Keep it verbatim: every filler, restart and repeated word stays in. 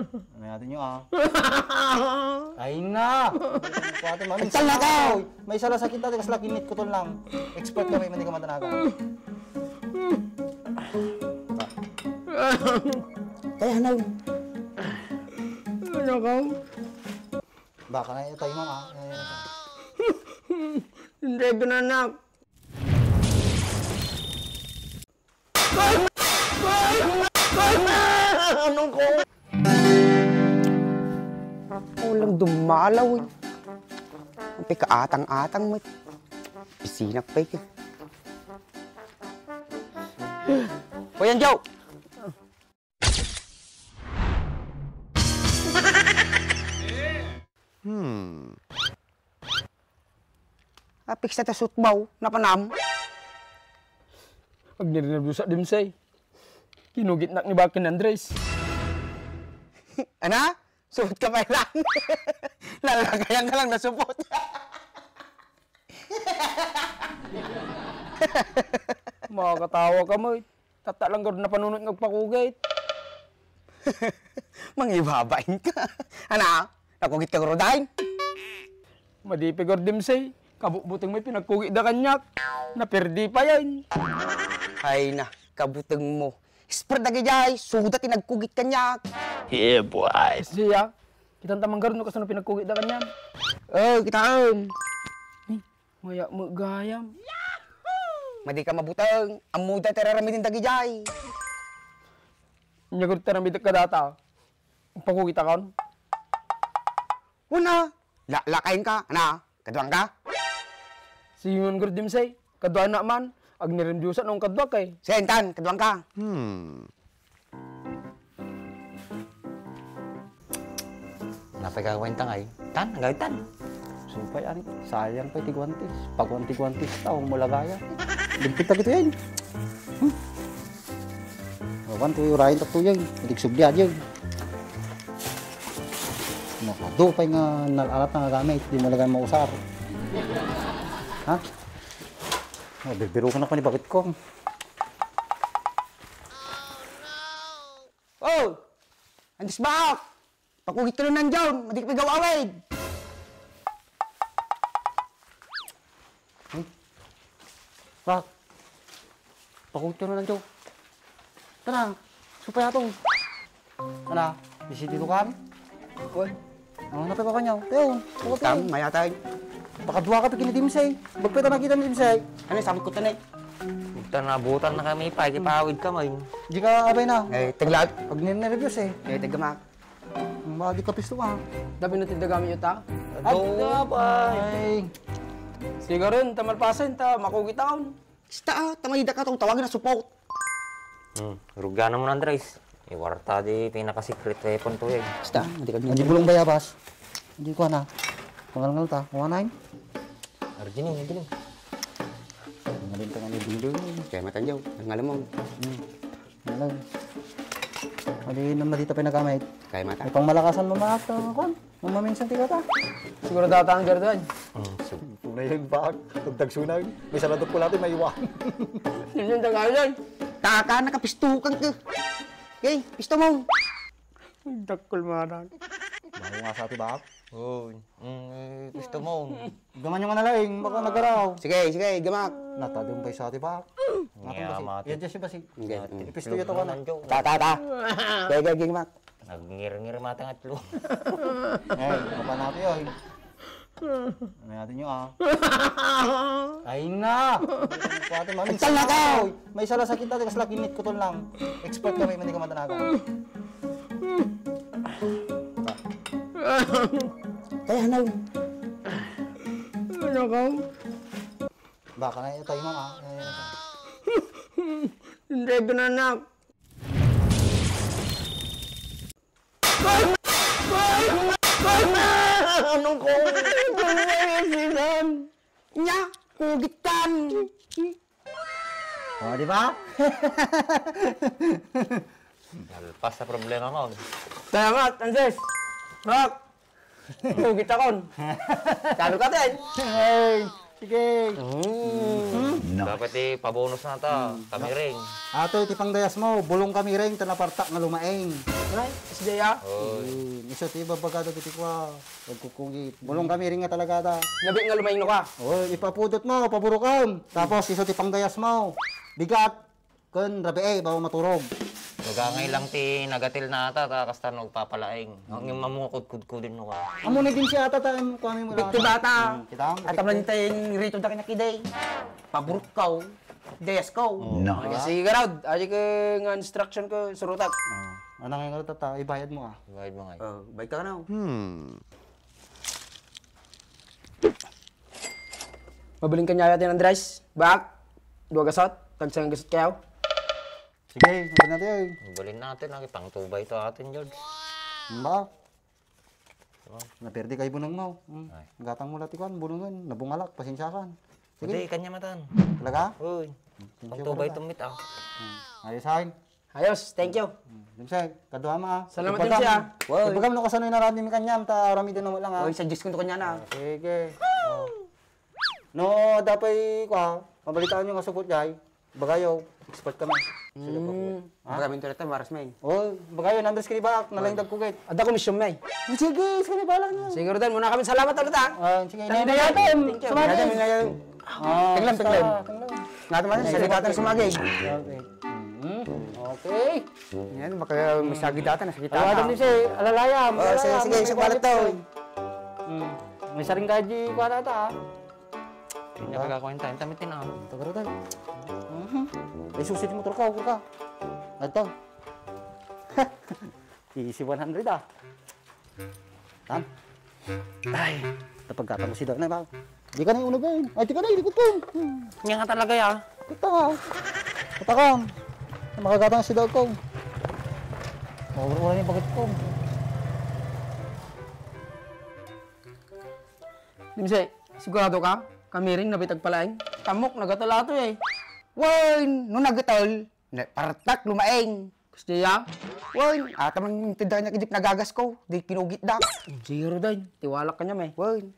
Ano natin nyo, ah? Ay na! Pati mami. Agtalnakaw! May isa lang sakit natin, kasla kinit ko to lang. Expert kami, mani ka matanagan. Kaya na. Ano ka? Baka na tayo, mama. Hindi, binanak. Anong ko? Walang dumalaw, eh. Ang pikaatang-atang mo. Pisinak pa, eh. Kuya Joe! Hmm. Apik sa tasutbaw, napanam. Agnernerbios a dimsay. Kinugitnak ni Bakin Andres. Ana? Supot ka pa lang. Lalakayan ka lang nasupot. Makakatawa ka mo, eh. Tatta lang garo napanunot nga agpakugit. Mangibabain ka. Ana, nakugit ka garo dain? Madipi garo dimsay. Kabutbuteng mo pinagkugit da kaniak. Naperdi pa yan. Ay na, kabuteng mo. Spread dagijay, suda ti nagkugit kaniak. Yeah, boy. Siya, kitan ta man garo no kasano pinagkugit da kaniak. Oh, kitaem. Maya mo gayam. Madi ka mabuteng, ammoda ti raramiden dagijay. Nya garo ti aramidek kadata. Pakugitakon. Una, la-, lakayen ka, ana, kaduan ka? Singon garo dimsay, kaduana man, agnernerbios a no kaduak, eh. Sentan, kaduan ka. Hmm. Napay ka kuwenta ngay? Tan, agay tan. Supay, ani, sayang pay ti guantes. Paguan ti guantes ta, umulagaya. Ligpit ta kito yan. Hmm. Awan, tuyo rain ta tuyo. Itig subli aja. Nakadu pay nga nalalat na nga gamit. Di mo lagay mausar. Ha? Oh, birbiro ko na pa ni bakit ko. Oh! Andis baak! Pakugit ka lang nandiyan! Madi ka pigaw-awid! Hmm? Bak! Pakugit ka lang nandiyan! Tara! Supaya to! Tara! Bisi dito kan? Kuan? Oh, napay ka kanya? Teo! Tam, mayatay! Pakadua ka pagkini dimsay! Bagpay ta nakita ni dimsay! Ano, sabot ko tanay? Butan na, butan na kami pa, ikipawid ka man. Di ka abay na. Eh, taglag. Pag nervyos eh. Eh, taggamak. Madi ka pisto ka. Dabi na ti dagami yuta? Ado, abay. Ay. Sigaron, ta malpasen, ta makugitaon. Ista, ah, ta mayda ka, tawagan na support. Hmm, rugana mo na, Andres. Iwarta di pinaka-secret weapon to, eh. Ista, hindi ka Hindi bulong bayabas. Hindi ko na. Pangalngal ta. Kuha na yun. Arjini, arjini. Ngayon pa nga ni Dingdong. Kaya matanjaw. Ang alam mo. Hmm. Alam. Mali naman dito pa nagamit. Kaya mata. Ipang malakasan mo mga ito. Kuan. Mamaminsan ti kata. Siguro data ang gardan. Hmm, so, Tunay yung bag. Tugdag sunag. May saladot ko natin, may iwan. Yun yung tagalan. Taka, nakapistukan ka. Okay, pisto mo. Dakkel manan. Bago nga sa ati, bak? Oo. Mm, eh, gusto mo. Gaman yung manalaing, baka nagaraw. Sige, sige, gamak. Natadong pa sa ati, bak? Natadong pa si... Yan, dyan si Basig. Hindi. Ipisto yun ako na. Ta, ta, ta. Sige, sige, gamak. Nagngir-ngir matang atlo. Eh, kapan natin yun? Ano natin nyo, ah? Ay na! Pati mami, Agtal na ka! Oy, may isa lang sakit natin, kasla kinit ko to lang. Expert kami, hindi ka matanagan. Kaya na. Ano ka? Baka na tayo, mama. Eh, Hindi, binanak. Anong ko? Sinan? Nya, kugitan. Oh, di ba? Alpas sa problema mo. Salamat, Andres. Rock. Kugit akon. Sabi ko din. Hey. Sige. Mm. Dapat ipabonus na ta, kamiring. Ato iti pangdayasmo, bulong kamiring, ta napartak nga lumaing. Ay, S J, ah? Oy. Mm, isu ti ibabaga dagiti kua, agkukugit. Bulong kamiring nga talaga ta. Nabi nga lumaing no ka? Oy, ipapudot mo, paburukam. Tapos, isu ti pangdayasmo. Bigat. Ken rabii, babaen maturog. Nagangay lang ti nagatil na ata, ta kasta no agpapalaing. Ang yung mamukudkudkudin no ka. Amo na din siya ata, ta, ang kuha mo lang. Biktima ata. Hmm, kita? At aman tayo yung rito da kanya kiday. Paburkaw. Dayas ko. Oh. No. Sige, Rod. Aja ka nga instruction ko, surutak. Oh. Ano nga nga tata, ibayad mo ah. Ibayad mo nga. Oh, bayad ka na. Hmm. Mabalin kanya yata ni Andres. Bak, dua gasot. Tagsa nga gasot kayo. Sige, mabalin natin. Mabalin natin, ah, pangtubay to atin, George. Ba? Oh. Naperdi kay bunang mo. Hmm. Ay. Gatang mo lati kuan, bunangan. Nabungalak, pasensya kan. Sige. Hindi, kanya matan. Talaga? Uy. Thank you, pangtubay talaga. Tumit, ah. Hmm. Ayos, hain. Ayos, thank you. Hmm, Dimsek, kadua ma. Salamat, Dimsek, ah. Wow. Ibagam no kasano yung narami mi kanyam, ta aramiden mo lang, ah. Oh, suggest ko to kanya na. Ah, sige. Oh. No, dapat, kwa, mabalitaan yung asupot, jay. Bagayo, expert kami. Sige, Hmm. Papa. Ha? Bagamin to na to, maras, men. Oh, bagayo, nandres kini ba? Nalaing dagkugit. Ada komisyon, men. Sige, sige, bala niyo. Sige, Rodan, muna kami. Salamat ulit, ah. Ah, sige, Thank you. Thank you. Sumali. Thank you. Ah, Tenglam, basta, tenglam. Tenglam. Nga naman, Thank you. Salita tayo sumagi. Okay. Mhm. Okay. Yan, baka masagi data, nasakita Awa na. Dami siya, alalayam. Oh, sige, sige, sa balat daw. Hmm. May saring kaji, kuha na ta, ah. Hindi ka kakuha yung time, tamitin na. Taga Rodan. Mhm. Ay, susi ti motor ka, motor ka. Ato. Easy one hundred, ah. Tan? Ay, tapagkatang ko si Dana, ba? Di ka na yung unag, eh. Ay, di ka na, ilikot ko. Hmm. Yan nga talaga, ya. Kita nga. Kita ka. Makagatang si Dana ko. Mawala-wala yung bakit ko. Dimse, sigurado ka? Kamiring nabitag palaing? Tamok, nagatal ato eh. Wen, no nagatal, na, partak, lumaing. Gusto ya? Wen, ata man yung tindahan niya, idip nagagas ko, di kinugit da. Zero din, tiwala ka niya, may. Wen.